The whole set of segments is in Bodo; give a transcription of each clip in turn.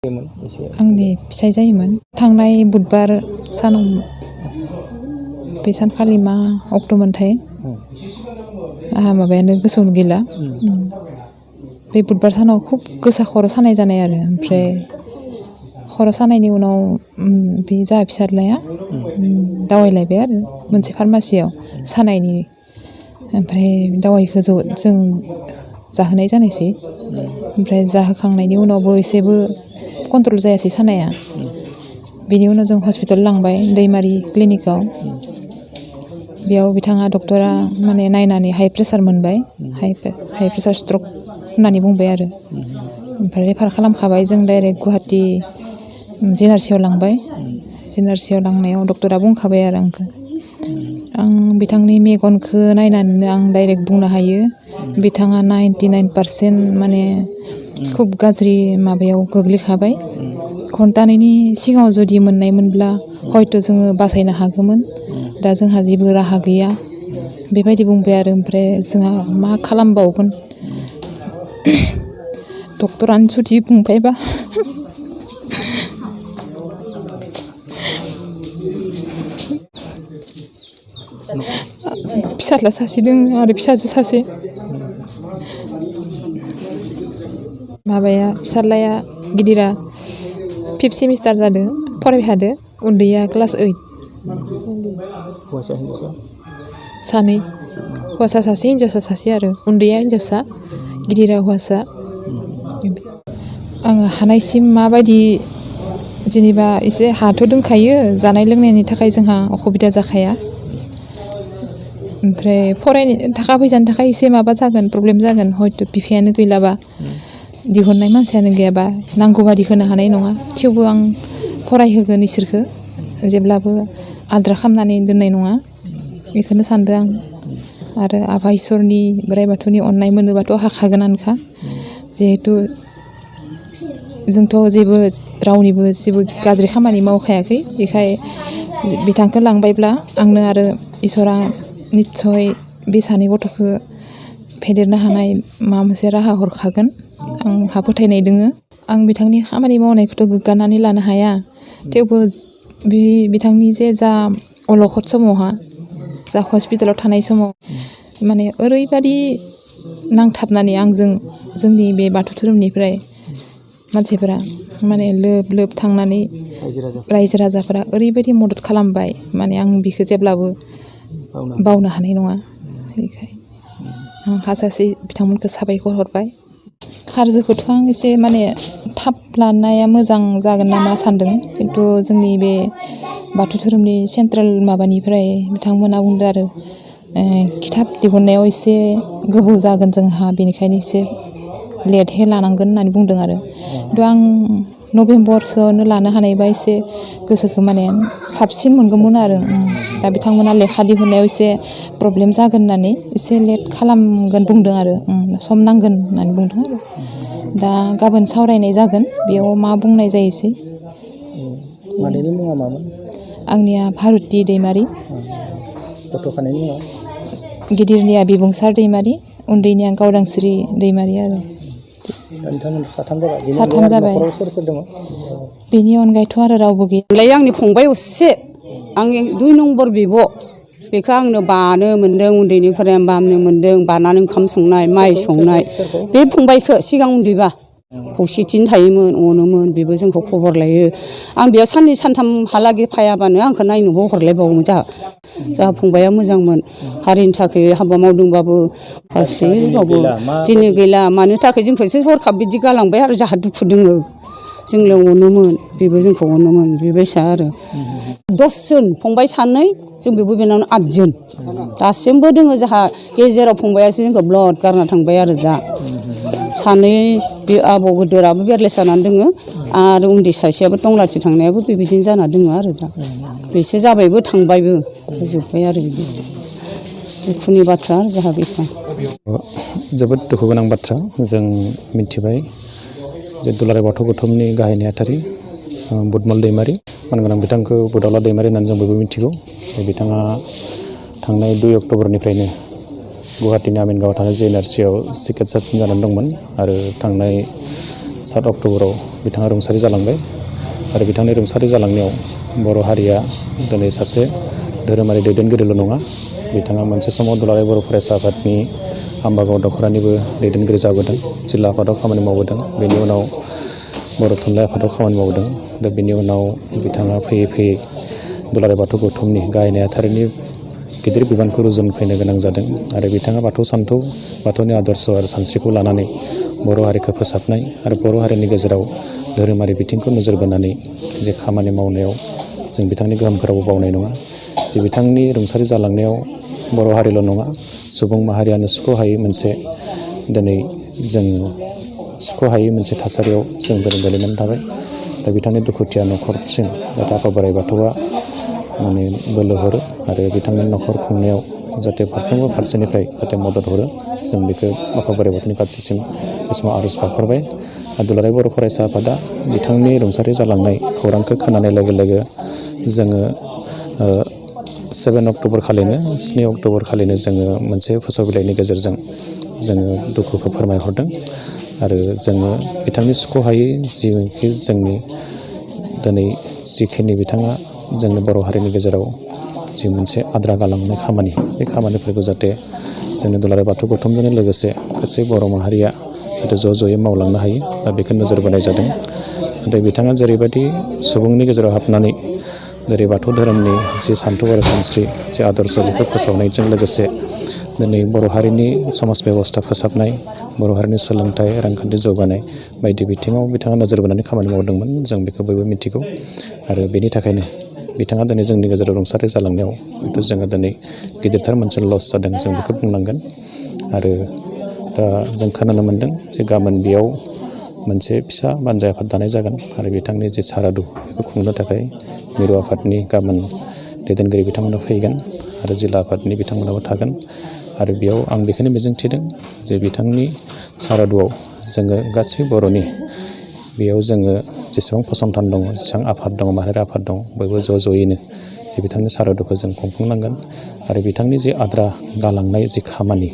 आंनि फिसाय जायोमोन थांनाय बुधबार सानाव बे सानखालि मा अक्ट'मोनथाय आंहा माबायानो गोसोआवनो गैला बे बुधबार सानाव खुब गोसा खर' सानाय जानाय आरो ओमफ्राय खर' सानायनि उनाव बे जाहा फिसाज्लाया दावाय लायबाय आरो मोनसे फार्मासियाव सानायनि ओमफ्राय दावायखौ जों जाहोनाय जानायसै ओमफ्राय जाहोखांनायनि उनावबो एसेबो कन्ट्रल जायासै सानाया बेनि उनाव जों हस्पिटाल लांबाय दैमारि क्लिनिकआव बेयाव बिथाङा डक्टरा माने नायनानै हाइ प्रेसार मोनबाय हाइ प्रेसार स्ट्रक होननानै बुंबाय आरो ओमफ्राय रेफार खालामखाबाय जों डाइरेक्ट गुवाहाटि जिएनआरसियाव लांबाय जिएनआरसियाव लांनायाव डक्टरा बुंखाबाय आरो आं बिथांनि मेगनखौ नायनानैनो आं डाइरेक्ट बुंनो हायो बिथाङा 99% माने खुब गाज्रि माबायाव गोग्लैखाबाय घन्टानैनि सिगाङाव जुदि मोननायमोनब्ला हयथ' जोङो बासायनो हागौमोन दा जोंहा जेबो राहा गैया बेबायदि बुंबाय आरो ओमफ्राय जोंहा मा खालामबावगोन डक्टरानो जुदि बुंबायबा फिसाज्ला सासे दङ आरो फिसाजो सासे माबाया फिसाज्लाया गिदिरा 5th सेमिस्टार जादों फरायबाय थादों उन्दैया क्लास 8 सानै हौवासा सासे हिन्जावसा सासे आरो उन्दैया हिन्जावसा गिदिरा हौवासा आङो हानायसिम माबायदि जेनेबा एसे हाथ' दंखायो जानाय लोंनायनि थाखाय जोंहा असुबिदा जाखाया ओमफ्राय फरायनो थाखा फैसानि थाखाय एसे माबा जागोन प्रब्लेम जागोन हयथ' बिफायानो गैलाबा दिहुननाय मानसियानो गैयाबा नांगौ बादि होनो हानाय नङा थेवबो आं फरायहोगोन इसोरखौ जेब्लाबो आद्रा खालामनानै दोननाय नङा बेखौनो सानदों आं आरो आफा इसोरनि बोराइ बाथौनि अननाय मोनोबाथ' हाखागोनानोखा जिहेथु जोंथ' जेबो रावनिबो जेबो गाज्रि खामानि मावखायाखै बेखायनो बिथांखौ लांबायब्ला आंनो आरो इसोरा निस्सय बे सानै गथ'खौ फेदेरनो हानाय माबा मोनसे राहा हरखागोन आंहा फोथायनाय दोङो आं बिथांनि खामानि मावनायखौथ' गोग्गानानै लानो हाया थेवबो बिथांनि जे जा अलखद समावहा जा हस्पिटालाव थानाय समाव माने ओरैबादि नांथाबनानै आंजों जोंनि बे बाथौ धोरोमनिफ्राय मानसिफोरा माने लोब लोब थांनानै रायजो राजाफोरा ओरैबायदि मदद खालामबाय माने आं बिखौ जेब्लाबो बावनो हानाय नङा बेनिखायनो आं हाजासे बिथांमोनखौ साबायखर हरबाय खारजोखौथ' आं एसे माने थाब लानाया मोजां जागोन नामा सानदों खिन्थु जोंनि बे बाथौ धोरोमनि सेन्ट्रेल माबानिफ्राय बिथांमोना बुंदों आरो खिथाब दिहुननायाव एसे गोबाव जागोन जोंहा बेनिखायनो एसे लेटहै लानांगोन होननानै बुंदों आरो खिन्थु आं नभेम्बरसोआवनो लानो हानायबा एसे गोसोखौ माने साबसिन मोनगौमोन आरो दा बिथांमोना लेखा दिहुननायाव एसे प्रब्लेम जागोन होननानै एसे लेट खालामगोन बुंदों आरो सम नांगोन होननानै बुंदों आरो दा गाबोन सावरायनाय जागोन बेयाव मा बुंनाय जायोसै मादैनि मुङा मामोन आंनिया भारती दैमारि गथ'खानायनि मुङा गिदिरनिया बिबुंसार दैमारि उन्दैनिया गावदांस्रि दैमारि आरो साथाम जाबाय बेनि अनगायैथ' आरो रावबो गैया आंनि फंबाय असे आंनि 2 नम्बर बिब' बेखौ आंनो बानो मोन्दों उन्दैनिफ्राय बामनो मोन्दों बानानै ओंखाम संनाय माइ संनाय बे फंबायखौ सिगां उन्दैबा खौसेथिनो थायोमोन अनोमोन बेबो जोंखौ खबर लायो आं बेयाव 2 सानथामहालागै फायाबानो आंखौ नायनोबो हरलायबावोमोन जोंहा फंबाया मोजांमोन हारिनि थाखाय हाबा मावदोंबाबो गासैबावबो दिनै गैला मानो थाखाय जोंखौ एसे हरखाब बिदि गालांबाय आरो जोंहा दुखु दोङो जोंलाय अनोमोन बेबो जोंखौ अनोमोन बेबायसा आरो 10 जन फंबाय 2 जों बिब' बिनानाव 8 जन दासिमबो दोङो जोंहा गेजेराव फंबायासो जोंखौ ब्लड गारना थांबाय आरो दा 2 बे आबौ गोदोराबो बेरलेस जानानै दोङो आरो उन्दै सासेयाबो टंलाथि थांनायाबो बेबायदिनो जाना दोङो आरो दा बेसो जाबायबो थांबायबो जोब्बाय आरो बिदि दुखुनि बाथ्रा आरो जोंहा बेसा जोबोद दुखु गोनां बाथ्रा जों मिथिबाय जे दुलाराय बाथौ गौथुमनि गाहाय नेहाथारि बुधमल दैमारि मानगोनां बिथांखौ बुदावला दैमारि होननानै जों बयबो मिथिगौ बिथाङा थांनाय 2 अक्ट'बरनिफ्रायनो गुवाहाटीनि आमिनगावआव थानाय जिएनआरसियाव सिकित्सा जानानै दंमोन आरो थांनाय 7 अक्ट'बराव बिथाङा रुंसारि जालांबाय आरो बिथांनि रुंसारि जालांनायाव बर' हारिया दिनै सासे धोरोमारि दैदेनगिरिल' नङा, बिथाङा मोनसे समाव दुलाराय बर' फरायसा आफादनि आम्बागाव दख'रानिबो दैदेनगिरि जाबोदों, जिल्ला आफादाव खामानि मावबोदों, बेनि उनाव बर' थुनलाइ आफादाव खामानि मावदों। दा बेनि उनाव बिथाङा फैयै फैयै दुलाराय बाथौ गौथुमनि गाहाय नेहाथारिनि गिदिर बिबानखौ रुजुनफैनो गोनां जादों आरो बिथाङा बाथौ सान्थौ, बाथौनि आदर्श आरो सानस्रिखौ लानानै बर' हारिखौ फोसाबनाय आरो बर' हारिनि गेजेराव धोरोमारि बिथिंखौ नोजोर बोनानै जे खामानि मावनायाव जों बिथांनि गोहोमफोरावबो बावनाय नङा। जे बिथांनि रुंसारि जालांनायाव बर' हारिल' नङा, सुबुं माहारियानो सुख'हायै मोनसे दिनै जोङो सुख'हायै मोनसे थासारियाव जों दिनै गोलैनानै थाबाय। दा बिथांनि दुखुथिया न'खरसिम जाहाथे आफा बोराइ बाथौआ माने बोलो हरो आरो बिथांनि न'खर खुंनायाव जाहाथे फारफ्रोमबो फारसेनिफ्राय जाहाथे मदद हरो, जों बेखौ आफा बोराइ बाथौनि खाथिसिम बे समाव आर'ज गाबहरबाय। दुलाराय बर' फरायसा आफादा बिथांनि रुंसारि जालांनाय खौरांखौ खोनानाय लोगो लोगो जोङो 7 अक्ट'बर खालिनो 7 अक्ट'बर खालिनो जोङो मोनसे फोसाव बिलाइनि गेजेरजों जोङो दुखुखौ फोरमायहरदों आरो जोङो बिथांनि सुख'हायै जिखि जोंनि दिनै जिखिनि बिथाङा जोंनि बर' हारिनि गेजेराव जि मोनसे आद्रा गालांनाय खामानि, बे खामानिफोरखौ जाहाथे जोंनि दुलाराय बाथौ गौथुमजों लोगोसे गासै बर' माहारिया जाहाथे ज' ज'यै मावलांनो हायो, दा बेखौ नोजोर बोनाय जादों। नाथाय बिथाङा जेरैबायदि सुबुंनि गेजेराव हाबनानै जेरै बाथौ धोरोमनि जि सान्थौ आरो सानस्रि, जि आदर्श, बेखौ फोसावनायजों लोगोसे दिनै बर' हारिनि समाज बेबस्था फोसाबनाय, बर' हारिनि सोलोंथाइ, रांखान्थि जौगानाय बायदि बिथिङाव बिथाङा नोजोर बोनानै खामानि मावदोंमोन, जों बेखौ बयबो मिथिगौ आरो बेनि थाखायनो बिथाङा दिनै जोंनि गेजेराव रुंसारि जालांनायाव हयथ' जोङो दिनै गिदिरथार मोनसे लस जादों, जों बेखौ बुंनांगोन। आरो दा जों खोनानो मोन्दों जे गाबोन बेयाव मोनसे फिसा बानजाय आफाद दानाय जागोन आरो बिथांनि जे सारादु बेखौ खुंनो थाखाय मिरु आफादनि गाबोन दैदेनगिरि बिथांमोना फैगोन आरो जिल्ला आफादनि बिथांमोनाबो थागोन आरो बेयाव आं बेखौनो मिजिंथिदों जे बिथांनि सारादुआव जोङो गासै बर'नि बेयाव जोङो जेसेबां फसंथान दङ, जेसेबां आफाद दङ, माहारियारि आफाद दं, बयबो ज' ज'यैनो जे बिथांनि सारादुखौ जों खुंफुंनांगोन आरो बिथांनि जे आद्रा गालांनाय जि खामानि,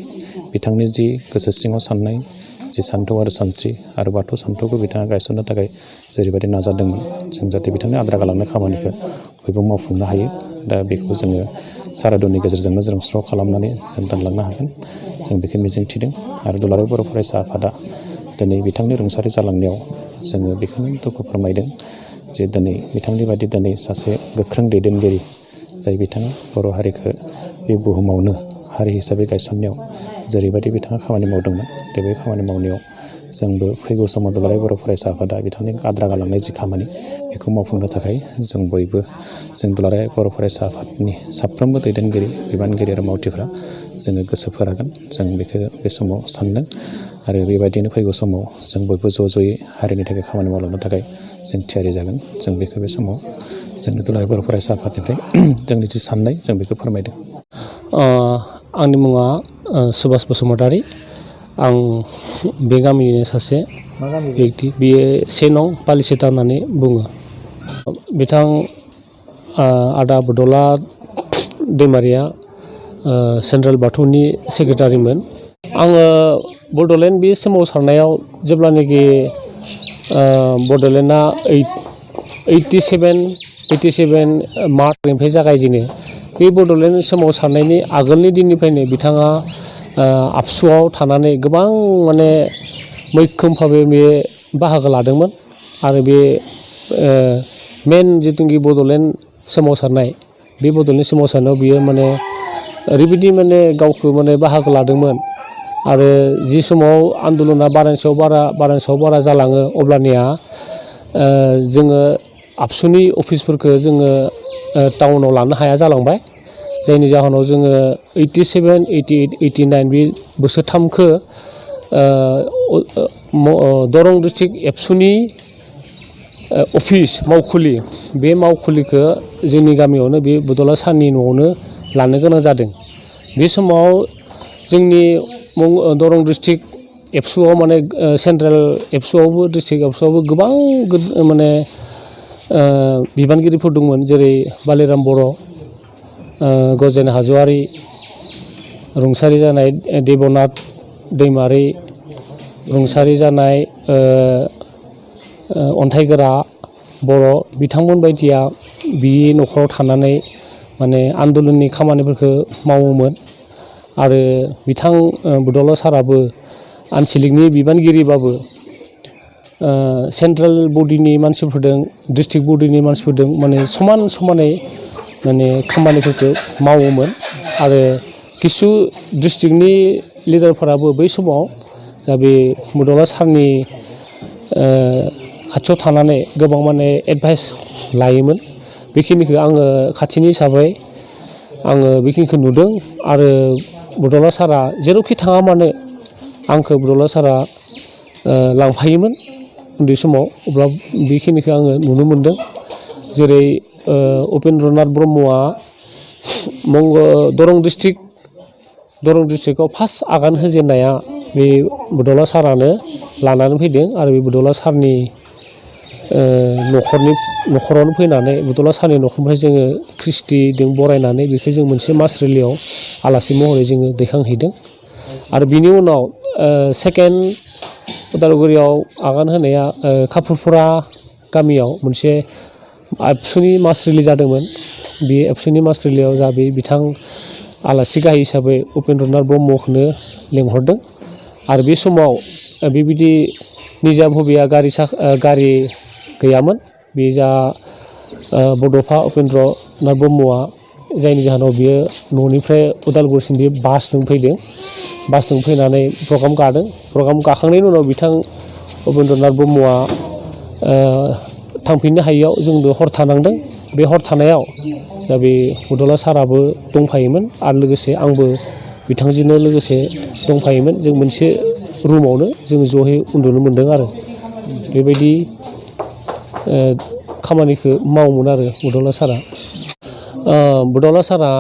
बिथांनि जि गोसो सिङाव साननाय जि सान्थौ आरो सानस्रि आरो बाथौ सान्थौखौ बिथाङा गायसननो थाखाय जेरैबायदि नाजादोंमोन, जों जाहाथे बिथांनि आद्रा गालांनाय खामानिखौ बयबो मावफुंनो हायो। दा बेखौ जोङो सारादुनि गेजेरजोंनो जों स्र' खालामनानै जों दोनलांनो हागोन, जों बेखौ मिजिंथिदों आरो दुलाराय बर' फरायसा आफादा दिनै बिथांनि रुंसारि जालांनायाव जोङो बेखौनो दुखु फोरमायदों जे दिनै बिथांनि बायदि दिनै सासे गोख्रों दैदेनगिरि, जाय बिथाङा बर' हारिखौ बे बुहुमावनो हारि हिसाबै गायसननायाव जेरैबायदि बिथाङा खामानि मावदोंमोन, बे खामानि मावनायाव जोंबो फैगौ समाव दुलाराय बर' फरायसा आफादा बिथांनि आद्रा गालांनाय जि खामानि, बेखौ मावफुंनो थाखाय जों बयबो जों दुलाराय बर' फरायसा आफादनि साफ्रोमबो दैदेनगिरि, बिबानगिरि आरो मावथिफ्रा जोङो गोसो फोरागोन, जों बेखौ बे समाव सानदों आरो बेबायदिनो फैगौ समाव जों बयबो ज' ज'यै हारिनि थाखाय खामानि मावलांनो थाखाय जों थियारि जागोन। जों बेखौ बे समाव जोंनि दुलाराय बर' फरायसा आफादनिफ्राय जोंनि जि साननाय जों बेखौ फोरमायदों। आंनि मुङा सुभास बसुमतारी। आं बे गामिनिनो सासे बेक्ति, बेयो 1 नं पालिसेता होननानै बुङो। बिथां आदा बदला दैमारिया सेन्ट्रेल बाथौनि सेक्रेटारिमोन। आङो बड'लेण्ड बे सोमावसारनायाव जेब्लानाखि बड'लेण्डआ 87 मार्चनिफ्राय जागायजेनो, बे बड'लेण्ड सोमावसारनायनि आगोलनि दिननिफ्रायनो बिथाङा आबसुआव थानानै गोबां माने मैखोम भाबै बे बाहागो लादोंमोन आरो बे मेन जिथुनाखि बड'लेण्ड सोमावसारनाय, बे बड'लेण्ड सोमावसारनायाव बियो माने ओरैबायदि माने गावखौ माने बाहागो लादोंमोन आरो जि समाव आन्दलना बारानि सायाव बारा जालाङो, अब्लानिया जोङो आबसुनि अफिसफोरखौ जोङो टाउनाव लानो हाया जालांबाय, जायनि जाहोनाव जोङो 87, 88, 89 बे बोसोरथामखौ दरं डिस्ट्रिक्ट एबसुनि अफिस मावखुलि, बे मावखुलिखौ जोंनि गामियावनो बे बदला सारनि न'आवनो लानो गोनां जादों। बे समाव जोंनि दरं डिस्ट्रिक्ट एबसुआव माने सेन्ट्रेल एबसुआवबो, डिस्ट्रिक्ट एबसुआवबो गोबां माने बिबानगिरिफोर दंमोन, जेरै बालिराम बर', गजेन हाज'वारि, रुंसारि जानाय देबनाथ दैमारि, रुंसारि जानाय अन्थाइगोरा बर' बिथांमोन बायदिया बि न'खराव थानानै माने आन्दलननि खामानिफोरखौ मावोमोन आरो बिथां बुदला साराबो आनसलिकनि बिबानगिरिबाबो सेन्ट्रेल बडिनि मानसिफोरजों डिस्ट्रिक्ट बडिनि मानसिफोरजों माने समानै माने खामानिफोरखौ मावोमोन आरो किसु डिस्ट्रिक्टनि लिडारफोराबो बै समाव दा बे बुदला सारनि खाथियाव थानानै गोबां माने एडभाइस लायोमोन। बेखिनिखौ आङो खाथिनि हिसाबै आङो बेखिनिखौ नुदों आरो बुदला सारा जेरावखि थाङा मानो आंखौ बुदला सारा लांफायोमोन उन्दै समाव। अब्ला बेखिनिखौ आङो नुनो मोनदों। जेरै उपेन्द्रनाथ ब्रह्मआ दरं डिस्ट्रिक्टआव फार्स्ट आगान होजेननाया बे बुदला सारानो लानानै फैदों आरो बे बुदला सारनि न'खरावनो फैनानै बुदला सारनि न'खरनिफ्राय जोङो ख्रिस्टिजों बरायनानै बेखौ जों मोनसे मासरिलियाव आलासि महरै जोङो दैखांहैदों। आरो बिनि उनाव सेकेन्ड उदालगुरियाव आगान होनाया कापुरफुरा गामियाव मोनसे एबसुनि मासरिलि जादोंमोन। बे एबसुनि मासरिलियाव जा बे बिथां आलासि गाहाय हिसाबै उपेन्द्रनाथ ब्रह्मखौनो लेंहरदों आरो बे समाव बेबायदि निजा भबिया गारि गैयामोन। बे जा बड'फा उपेन्द्रनाथ ब्रह्मआ जायनि जाहोनाव बियो न'निफ्राय उदालगुरिसिम बियो बासजों फैदों। बासजों फैनानै प्रग्राम गादों। प्रग्राम गाखांनायनि उनाव बिथां उपेन्द्रनाथ ब्रह्मआ थांफिननो हायियाव जोंबो हर थानांदों। बे हर थानायाव दा बे बुदला साराबो दंफायोमोन आरो लोगोसे आंबो बिथांजोंनो लोगोसे दंफायोमोन। जों मोनसे रुमावनो जों जयै उन्दुनो मोनदों आरो बेबायदि खामानिखौ मावोमोन आरो बुदला सारा। बुदला सारा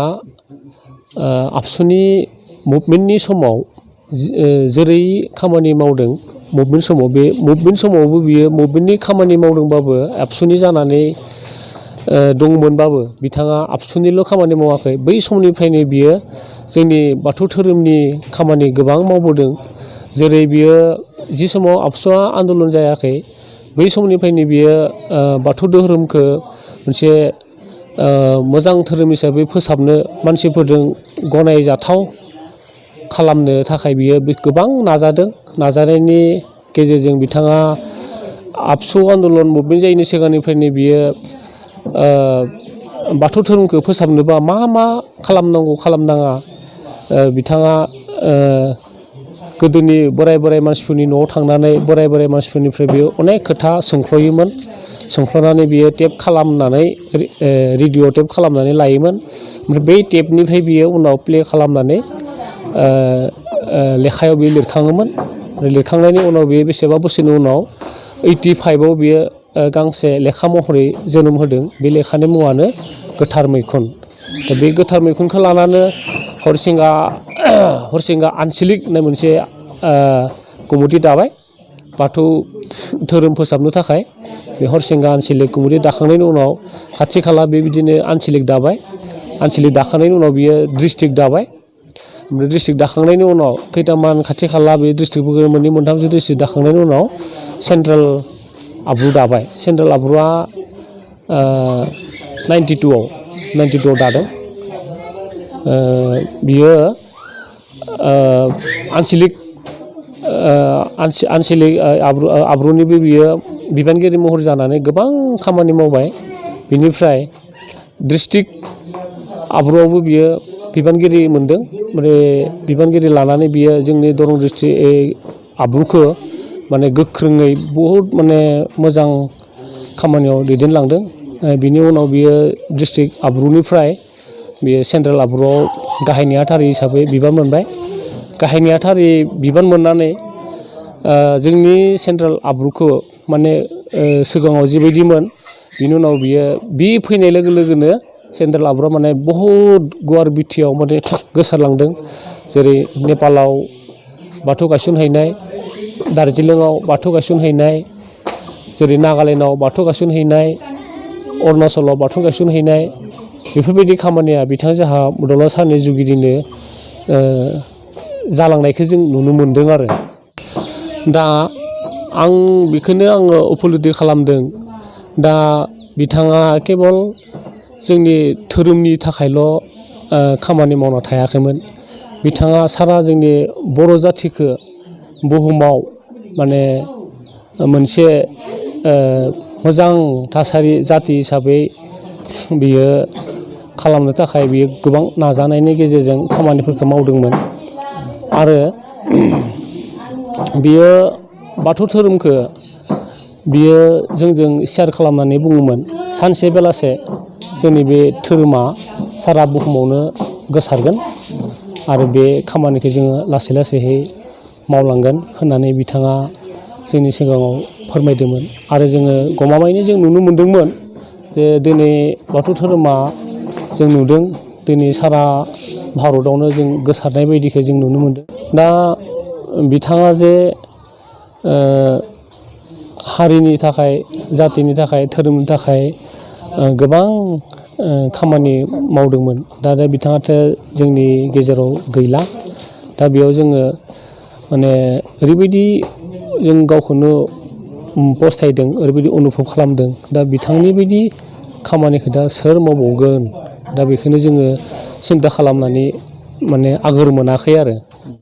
आबसुनि मुभमेन्टनि समाव जेरै खामानि मावदों मुभमेन्ट समाव, बे मुभमेन्ट समावबो बियो मुभमेन्टनि खामानि मावदोंबाबो आबसुनि जानानै दंमोनबाबो बिथाङा आबसुनिल' खामानि मावाखै। बै समनिफ्रायनो बियो जोंनि बाथौ धोरोमनि खामानि गोबां मावबोदों। जेरै बियो जि समाव आबसुआ आन्दलन जायाखै बै समनिफ्रायनो बियो बाथौ धोरोमखौ मोनसे मोजां धोरोम हिसाबै फोसाबनो मानसिफोरजों गनायजाथाव खालामनो थाखाय बियो गोबां नाजादों। नाजानायनि गेजेरजों बिथाङा आबसु आन्दलन मुभमेन्ट जायैनि सिगांनिफ्रायनो बियो बाथौ धोरोमखौ फोसाबनोबा मा खालामनांगौ खालामनाङा बिथाङा गोदोनि बोराय मानसिफोरनि न'आव थांनानै बोराय मानसिफोरनिफ्राय बियो अनेक खोथा सोंख्ल'योमोन। सोंख्ल'नानै बियो टेप खालामनानै रेडिअ' टेप खालामनानै लायोमोन। ओमफ्राय बै टेपनिफ्राय बियो उनाव प्ले खालामनानै लेखायाव बियो लिरखाङोमोन। लिरखांनायनि उनाव बियो बेसेबा बोसोरनि उनाव 85आव बियो गांसे लेखा महरै जोनोम होदों। बे लेखानि मुङानो गोथार मैखुन। दा बे गोथार मैखुनखौ लानानै हरिसिंगा आनसलिक होननाय मोनसे कमिटि दाबाय बाथौ धोरोम फोसाबनो थाखाय। बे हरिसिंगा आनसलिक कमिटि दाखांनायनि उनाव खाथि खाला बेबायदिनो आनसलिक दाबाय। आनसलिक दाखांनायनि उनाव बियो डिस्ट्रिक्ट दाबाय। ओमफ्राय डिस्ट्रिक्ट दाखांनायनि उनाव खैथामान खाथि खाला बे डिस्ट्रिक्टफोरखौ मोननै मोनथामसो डिस्ट्रिक्ट दाखांनायनि उनाव सेन्ट्रेल आब्रु दाबाय। सेन्ट्रेल आब्रुआ 92आव दादों। बियो आनसलिक आब्रुनिबो बियो बिबानगिरि महर जानानै गोबां खामानि मावबाय। बिनिफ्राय डिस्ट्रिक्ट आब्रुआवबो बियो बिबानगिरि मोनदों। ओमफ्राय बिबानगिरि लानानै बियो जोंनि दरं डिस्ट्रिक्ट आब्रुखौ माने गोख्रोङै बहुद माने मोजां खामानियाव दैदेनलांदों। बिनि उनाव बियो डिस्ट्रिक्ट आब्रुनिफ्राय बियो सेन्ट्रेल आब्रुआव गाहाय नेहाथारि हिसाबै बिबान मोनबाय। गाहाय नेहाथारि बिबान मोननानै जोंनि सेन्ट्रेल आब्रुखौ माने सिगाङाव जिबायदिमोन बिनि उनाव बियो बि फैनाय लोगो लोगोनो सेन्ट्रेल आब्रुआ माने बहुद गुवार बिटियाव माने गोसारलांदों। जेरै नेपालाव बाथौ गायसनहैनाय, दार्जिलिंआव बाथौ गायसनहैनाय, जेरै नागालेण्डआव बाथौ गायसनहैनाय, अरुणाचलाव बाथौ गायसनहैनाय, बेफोरबायदि खामानिया बिथां जोंहा बुदला सारनि जुगिदिनो जालांनायखौ जों नुनो मोनदों आरो। दा आं बेखौनो आङो उपलब्धि खालामदों दा बिथाङा केबल जोंनि धोरोमनि थाखायल' खामानि मावना थायाखैमोन बिथाङा सारा जोंनि बर' जाथिखौ बुहुमाव माने मोनसे मोजां थासारि जाति हिसाबै बियो खालामनो थाखाय बियो गोबां नाजानायनि गेजेरजों खामानिफोरखौ मावदोंमोन आरो बियो बाथौ धोरोमखौ बियो जोंजों सेयार खालामनानै बुङोमोन सानसे बेलासे जोंनि बे धोरोमा सारा बुहुमावनो गोसारगोन आरो बे खामानिखौ जोङो लासै लासैहै मावलांगोन होननानै बिथाङा जोंनि सिगाङाव फोरमायदोंमोन आरो जोङो गमामायैनो जों नुनो मोनदोंमोन जे दिनै बाथौ धोरोमा जों नुदों दिनै सारा भारतआवनो जों गोसारनाय बायदिखौ जों नुनो मोनदों दा बिथाङा जे हारिनि थाखाय जातिनि थाखाय धोरोमनि थाखाय गोबां खामानि मावदोंमोन दा बिथाङाथ' जोंनि गेजेराव गैला दा बेयाव जोङो माने ओरैबायदि जों गावखौनो पस्थायदों ओरैबायदि अनुभब खालामदों दा बिथांनि बायदि खामानिखौ दा सोर मावबावगोन दा बेखौनो जोङो सिन्था खालामनानै माने आगोर मोनाखै आरो